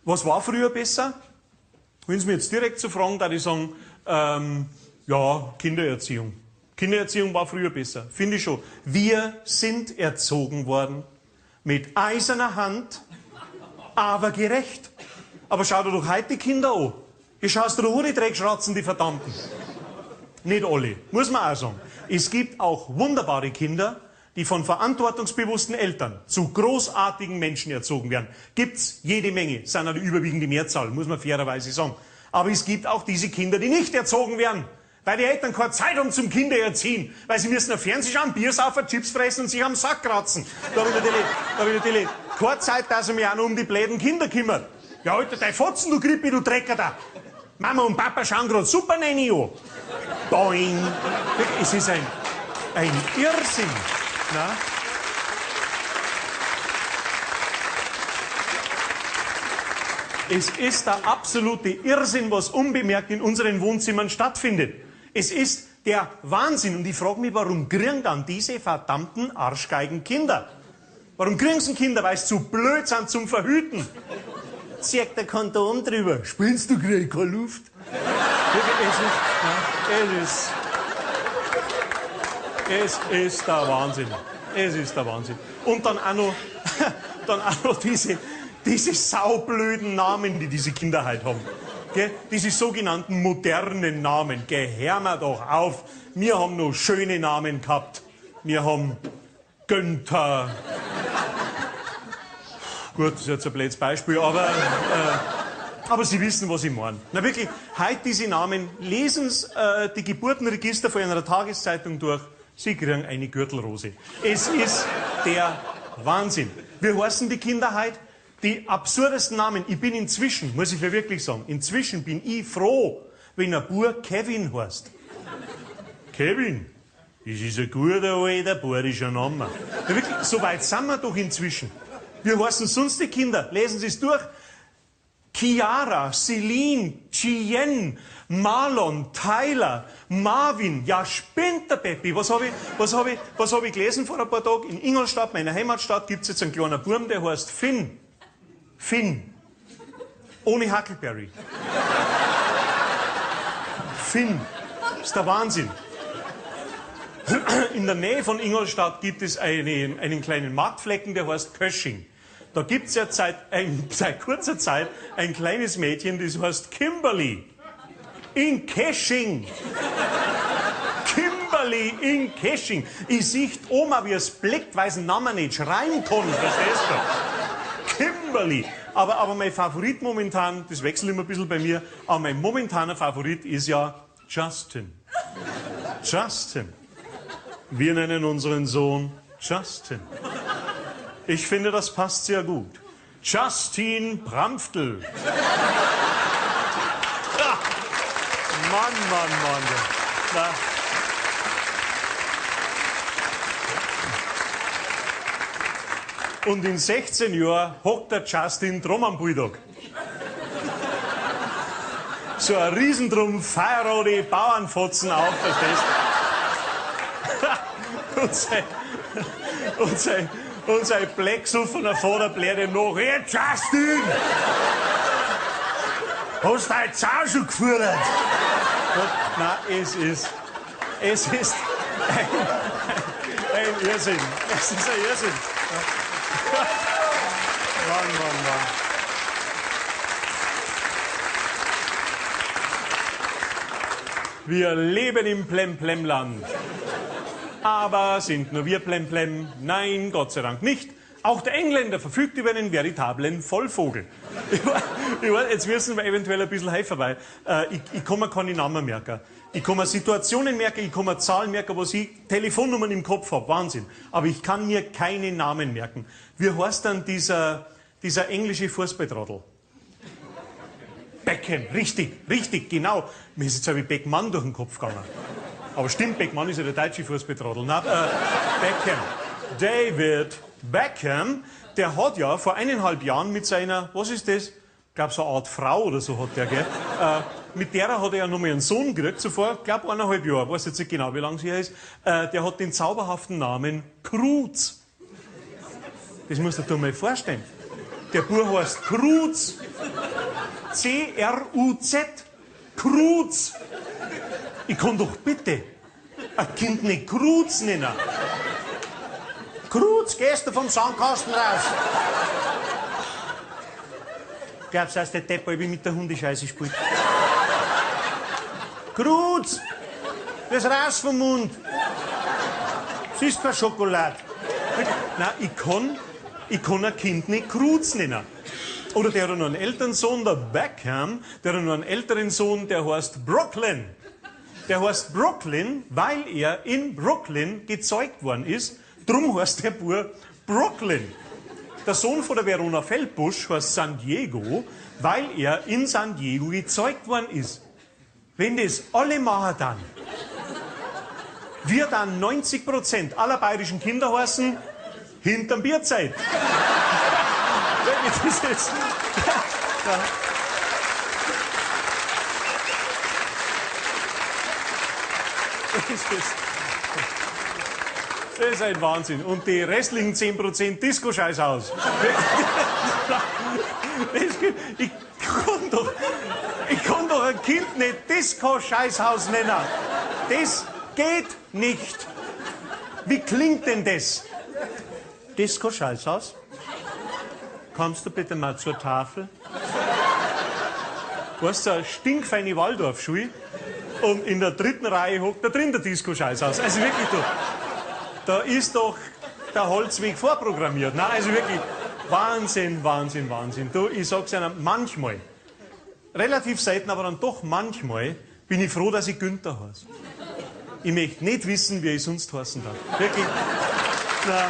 Was war früher besser? Wenn Sie mir jetzt direkt zu fragen, da ich sagen, ja, Kindererziehung. Kindererziehung war früher besser, finde ich schon. Wir sind erzogen worden mit eiserner Hand, aber gerecht. Aber schau dir doch heute die Kinder an. Ich schaust dir doch an, die Dreckschratzen, die Verdammten. Nicht alle, muss man auch sagen. Es gibt auch wunderbare Kinder, die von verantwortungsbewussten Eltern zu großartigen Menschen erzogen werden. Gibt's jede Menge, sind auch die überwiegende Mehrzahl, muss man fairerweise sagen. Aber es gibt auch diese Kinder, die nicht erzogen werden, weil die Eltern keine Zeit haben zum Kindererziehen, weil sie müssen auf Fernsehen schauen, Bier saufen, Chips fressen und sich am Sack kratzen. Da habe ich natürlich keine Zeit, dass ich mich auch noch um die bläden Kinder kümmere. Ja, Alter, dein Fotzen, du Grippi, du Drecker da. Mama und Papa schauen grad Super Nanny an. Boing. Es ist ein Irrsinn. Na? Es ist der absolute Irrsinn, was unbemerkt in unseren Wohnzimmern stattfindet. Es ist der Wahnsinn. Und ich frage mich, warum kriegen dann diese verdammten Arschgeigen Kinder? Warum kriegen sie Kinder? Weil sie zu blöd sind zum Verhüten. Zieht der Kondom drüber. Spinnst du, krieg ich keine Luft. Es ist der Wahnsinn. Es ist der Wahnsinn. Und dann auch noch, diese saublöden Namen, die diese Kinder halt haben. Gell? Diese sogenannten modernen Namen. Geh, hör mir doch auf. Wir haben noch schöne Namen gehabt. Wir haben Günther. Gut, das ist jetzt ein blödes Beispiel, aber Sie wissen, was ich meine. Na wirklich, heute diese Namen, lesen Sie die Geburtenregister von einer Tageszeitung durch, Sie kriegen eine Gürtelrose. Es ist der Wahnsinn. Wie heißen die Kinder heute? Die absurdesten Namen. Ich bin inzwischen, muss ich wirklich sagen, inzwischen bin ich froh, wenn ein Bub Kevin heißt. Kevin? Das ist ein guter alter bayerischer Name. Na wirklich, so weit sind wir doch inzwischen. Wie heißen sonst die Kinder? Lesen Sie es durch. Chiara, Celine, Cheyenne, Marlon, Tyler, Marvin, ja spinnt der Peppi. Was hab ich gelesen vor ein paar Tagen? In Ingolstadt, meiner Heimatstadt, gibt's jetzt einen kleinen Burm, der heißt Finn. Finn. Ohne Huckleberry. Finn. Das ist der Wahnsinn. In der Nähe von Ingolstadt gibt es einen kleinen Marktflecken, der heißt Kösching. Da gibt's ja seit kurzer Zeit ein kleines Mädchen, das heißt Kimberly. In Kösching. Kimberly in Kösching. Ich sehe Oma, wie es blickt, weil sie den Namen nicht schreien kann, verstehst du? Kimberly. Aber mein Favorit momentan, das wechselt immer ein bisschen bei mir, aber mein momentaner Favorit ist ja Justin. Justin. Wir nennen unseren Sohn Justin. Ich finde, das passt sehr gut. Justin Prampftl. Ja. Mann, Mann, Mann. Na. Und in 16 Jahren hockt der Justin drum am Bulldog. So ein Riesendrum feiert die Bauernfotzen auf, verstehst du? Und sein blecksuffener Vater blärt ihm nach. Hey, Justin! Hast du deine Zau schon gefordert? Nein, es ist ein Irrsinn. Es ist ein Irrsinn. Mann, Mann, Mann. Wir leben im Plemplem-Land. Aber sind nur wir Plemplem? Nein, Gott sei Dank nicht. Auch der Engländer verfügt über einen veritablen Vollvogel. Ich weiß, jetzt müssen wir eventuell ein bisschen helfen, weil ich kann mir keine Namen merken. Ich kann mir Situationen merken, ich kann mir Zahlen merken, was ich Telefonnummern im Kopf hab. Wahnsinn. Aber ich kann mir keine Namen merken. Wie heißt dann dieser englische Fußballtrottel? Beckham, richtig, richtig, genau. Mir ist jetzt wie Beckmann durch den Kopf gegangen. Aber stimmt, Beckmann ist ja der deutsche Fußballtrottel. Na, Beckham. David Beckham, der hat ja vor 1,5 Jahren mit seiner, was ist das? Ich glaube, so eine Art Frau oder so hat der, gell? Mit der hat er ja noch mal einen Sohn gekriegt, zuvor, glaube 1,5 Jahre, weiß jetzt nicht genau, wie lange sie her ist. Der hat den zauberhaften Namen Cruz. Das musst du dir mal vorstellen. Der Bub heißt Cruz. C-R-U-Z. Kruz. Ich kann doch bitte ein Kind nicht Kruz nennen. Kruz, gehst du vom Sandkasten raus? Glaubst du, dass der Depp ich mit der Hundescheiße spielt? Kruz! Das raus vom Mund! Es ist kein Schokolade. Nein, ich kann ein Kind nicht Kruz nennen. Oder der hat noch einen älteren Sohn, der Beckham, der hat noch einen älteren Sohn, der heißt Brooklyn. Der heißt Brooklyn, weil er in Brooklyn gezeugt worden ist. Drum heißt der Bub Brooklyn. Der Sohn von der Verona Feldbusch heißt San Diego, weil er in San Diego gezeugt worden ist. Wenn das alle machen dann, wir dann 90% aller bayerischen Kinder heißen hinterm Bierzeit. Das ist, ja. Das ist ein Wahnsinn. Und die restlichen 10% Disco-Scheiß aus. Ich kann doch ein Kind nicht Disco-Scheißhaus nennen. Das geht nicht. Wie klingt denn das? Disco-Scheißhaus? Kommst du bitte mal zur Tafel? Weißt du, eine stinkfeine Waldorfschule und in der dritten Reihe hockt da drin der Disco-Scheißhaus. Also wirklich, du, da ist doch der Holzweg vorprogrammiert. Nein, also wirklich, Wahnsinn, Wahnsinn, Wahnsinn. Du, ich sag's einer, manchmal, relativ selten, aber dann doch manchmal, bin ich froh, dass ich Günther heiße. Ich möchte nicht wissen, wie ich sonst heißen darf. Wirklich. Na.